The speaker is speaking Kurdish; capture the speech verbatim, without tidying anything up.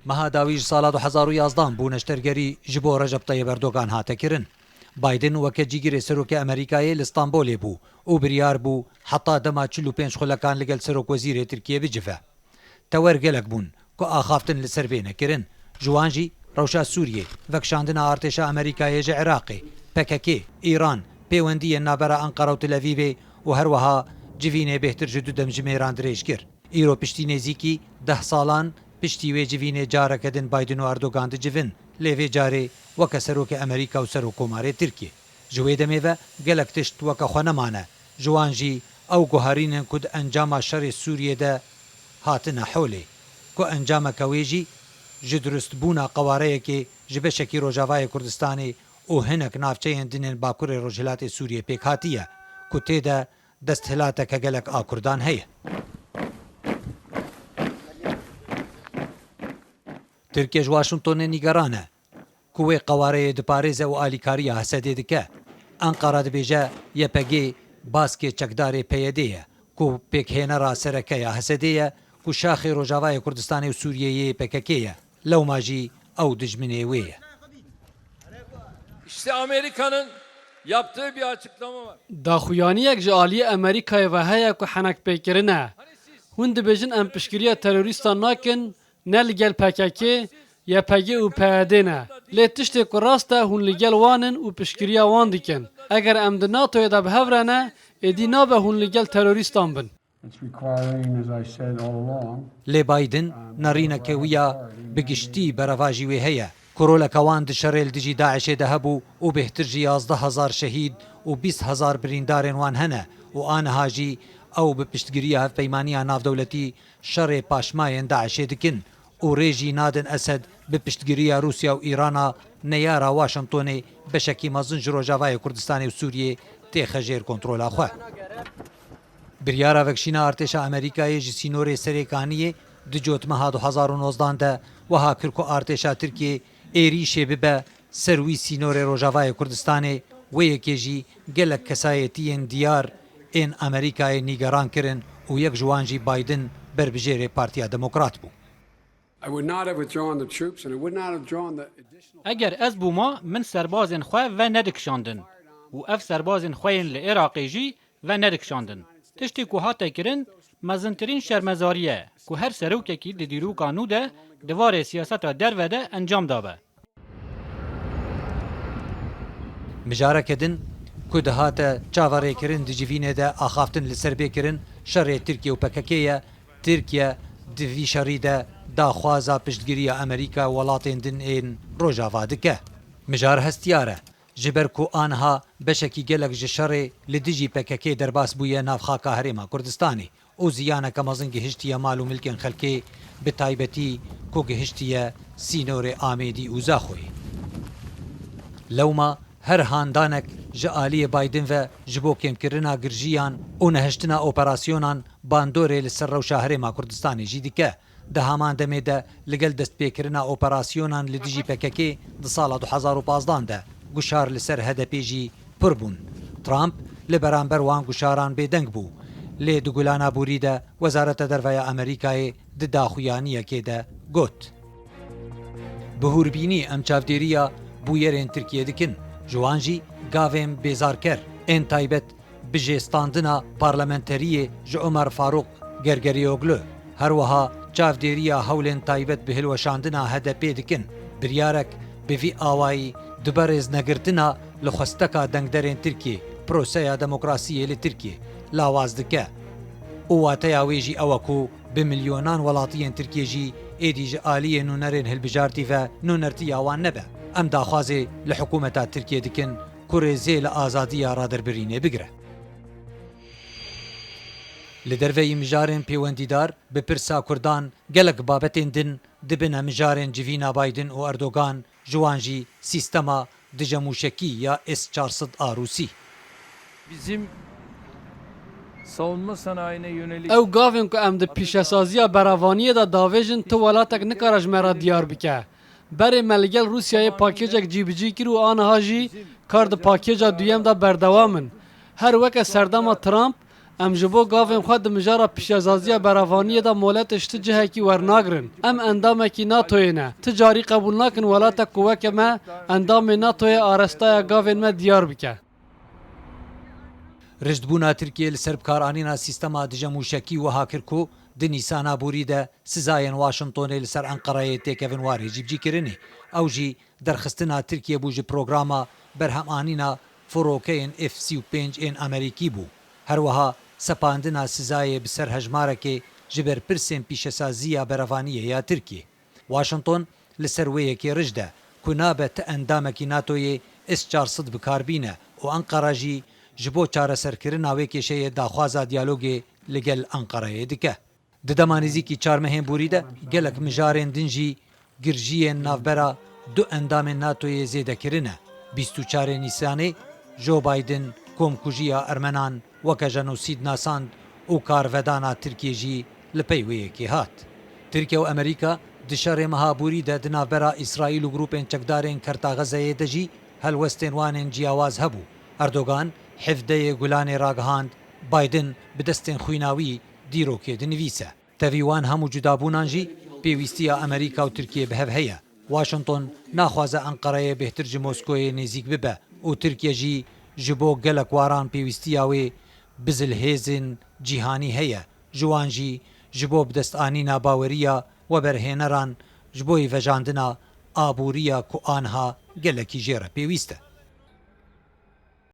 Meha dawî ji sala du hezar û yazdan bû neştergerî ji bo Recep Tayyip Erdogan hate kirin. Biden weke cîgirê serokê Amerîkayê li Stenbolê bû û biryar bû heta dema çil û pênc xulekan li gel serokwezîrê Tirkiyê bicive. Tewer gelek bûn ku axaftin li ser vê nekirin. Ji wan jî rewşa Sûriyê, vekişandina artêşa Amerîkayê ji Iraqê, P K K, Îran, pêwendiyên navbera Enqera û Tel Evîvê û her wiha civînê bêhtir ji du demjimêran dirêj kir. Îro piştî nêzîkî deh salan piştî wê civînê careke din Biden û Erdogan dicivin, lê vê carê weke serokê Amerîka û serokkomarê Tirkiyê. Ji wê demê ve gelek tişt weke xwe nemane. Ji wan jî ew guherîn in ku di encama şerê Sûriyê de hatine holê, ku encameke wê jî ji dirustbûna qewareyekê ji beşekî Rojavayê Kurdistanê û hinek navçeyên din ên Bakurê Rojhilatê Sûriyê pêk hatiye, ku tê de desthilateke gelek a Kurdan heye. Tirkiye ji Washingtonê nîgeran e ku wê qewareyê diparêze û alîkariya Hesedê dike. Enqara dibêje Y P G baskê çekdarê P Y D'ê ye ku pêkhênera sereke ya Hesedê ye ku şaxê Rojavayê Kurdistanê û Sûriyeyê yê P K K ye. Lewma jî ew dijminê wê ye. İşte Amerika'nın yaptığı bir açıklama var. Daxuyaniyek ji aliyê Amerîkayê ve heye ku henekpêkirin e. Hûn dibêjin em piştgiriya terorîstan nakin, ne li gel P K K, Y P G û P Y D ne. Lê tiştê ku rast e, hûn li gel wan in û piştgiriya wan dikin. Eger em di NATOyê de bi hev re ne, êdî nabe hûn li gel terorîstan bin. It's requiring, as I said all along, Lê Biden nerîneke wî ya bi giştî berevajî wê heye. Ku roleke wan di şerê li dijî DAIŞê de hebû û bêhtir ji yazdeh hezar şehîd û bîst hezar birîndarên wan hene û aniha jî ew bi piştgiriya Hevpeymaniya Navdewletî şerê paşmayên DAIŞê dikin û rê jî nadin Esed bi piştgiriya Rûsya û Îrana neyara Washingtonê beşekî mezin ji Rojavayê Kurdistanê û Sûriyê têxe jêr kontrola xwe. Biryara vekişîna artêşa Amerîkayê ji sînorê Serê Kaniyê di cotmeha du hezar û nozdan de wiha kir ku artêşa Tirkiyê êrîşê bibe ser wî sînorê Rojavayê Kurdistanê, wê yekê jî gelek kesayetiyên diyar ên Amerîkayê nîgeran kirin û yek ji wan jî Biden berbijêrê Partiya Demokrat bû. I would not have withdrawn the troops and I would not have drawn the additional Eger ez bûma, min serbazên xwe ve nedikişandin û ev serbazên xwe yên li Iraqê jî ve nedikişandin. Tiştê ku hate kirin, mezintirîn şermezarî ye ku her serokekî di dîroka nû de di warê siyaseta derve de encam dabe. Mijareke din ku dihate çaverêkirin di civînê de axaftin li ser bê kirin, şerê Tirkiye û P K K ye. Tirkiye di vî şerî de daxwaza piştgiriya Amerîka û welatên din ên Rojava dike. Mijar hestiyar e, ji ber ku aniha beşekî gelek ji şerê li dijî P K K derbas bûye nav xaka Herêma Kurdistanê û ziyaneke mezin gihiştiye mal û milkên xelkê, bi taybetî ku gihiştiye sînorê Amêdî û Zaxoyê. Lewma her handanek ji aliyê Biden ve ji bo kêmkirina girjiyan û nehiştina operasyonan bandorê li ser rewşa Herêma Kurdistanê jî dike. Di heman demê de li gel destpêkirina operasyonan li dijî P K K di sala du hezar û pazdan de guşar li ser H D P jî pir bûn. Trump li beramber wan guşaran bêdeng bû. Lê di gulana borî de Wezareta Derve ya Amerîkayê di daxuyaniyekê de got, bi hûrbînî em çavdêriya bûyerên Tirkiyê dikin, ji wan jî gavên bêzarker ên taybet bi jêstandina parlamenteriyê ji Omer Farûq Gergerioglu, her wiha çavdêriya hewlên taybet bi hilweşandina H D P dikin. Biryarek bi vî awayî di berêznegirtina li xwesteka dengderên Tirkiyê, proseya demokrasiyê li Tirkiyê lawaz dike û wateya wê jî ew e ku bi milyonan welatiyên Tirkiyê jî êdî ji aliyê nûnerên hilbijartî ve nûnertiya wan nebe. Em daxwazê li hikûmeta Tirkiyê dikin ku rêzê li azadiya raderbirînê bigire. Li derveyî mijarên pêwendîdar bi pirsa Kurdan gelek babetên din dibine mijarên civîna Biden û Erdogan, ji wan jî sîstema dijemûşekî ya S çar sed a Rûsî. Bizim savunma sanayine yönelik Ew gavên ku em di pîşesaziya beravaniyê de davêjin, tu welatek nikare ji me re diyar bike. Berê me li gel Rûsyayê pakêcek cîbicî kir û aniha jî kar di pakêca duyem de berdewam in. Her weke serdema Trump, Em ji bo gavên xwe di mijara pîşesaziya berevaniyê de moletê ji ti cihekî wernagrin. Em endamekî NATOyê ne. Ti carî qebûl nakin welatek ku weke me endamê NATOyê arestaya gavên me diyar bike. Rijdbûna Tirkiyê li ser bikaranîna sîstema dijemûşekî wiha kir ku di Nîsana borî de sizayên Washingtonê li ser Enqereyê têkevin warê cîbicîkirinê. Ew jî derxistina Tirkiyê bû ji programa berhemanîna firokeyên F sî û pênc ên Amerîkî bû. Her wiha sepandina sizayê bi ser hejmarekê ji ber pirsên pîşesaziya berevaniyê ya Tirkiyê. Washington li ser wê yekê rij de ku nabe ti endamekî NATOyê S çar sed bi kar bîne û Enqera jî ji bo çareserkirina wê kêşeyê daxwaza diyalogê li gel Enqereyê dike. Di dema nêzîkî çar mehên borî de gelek mijarên din jî girjiyên navbera du endamên NATOyê zêde kirine. Bîst û çarê Nîsanê Joe Biden komkujiya Ermenan weke jenosîd nasand û karvedana Tirkiyê jî li pey wê yekê hat. Tirkiye û Amerîka di şerê meha borî de di navbera Îsraîl û grûpên çekdarên Kerta Xezeyê de jî helwestên wan ên ciyawaz hebû. Erdogan hevdeyê Gulanê ragihand, Biden bi destên xwîna wî dîrokê dinivîse. Tevî wan hemû cudabûnan jî pêwîstiya Amerîka û Tirkiyê bi hev heye. Washington naxwaze Enqereyê bêhtir ji Moskoyê nêzîk bibe û Tirkiye jî ji bo gelek waran pêwîstiya wê bi zilhêzên cîhanî heye, ji wan jî ji bo bidestanîna baweriya weberhêneran ji bo yê vejandina aboriya ku aniha gelekî jê re pêwîst e.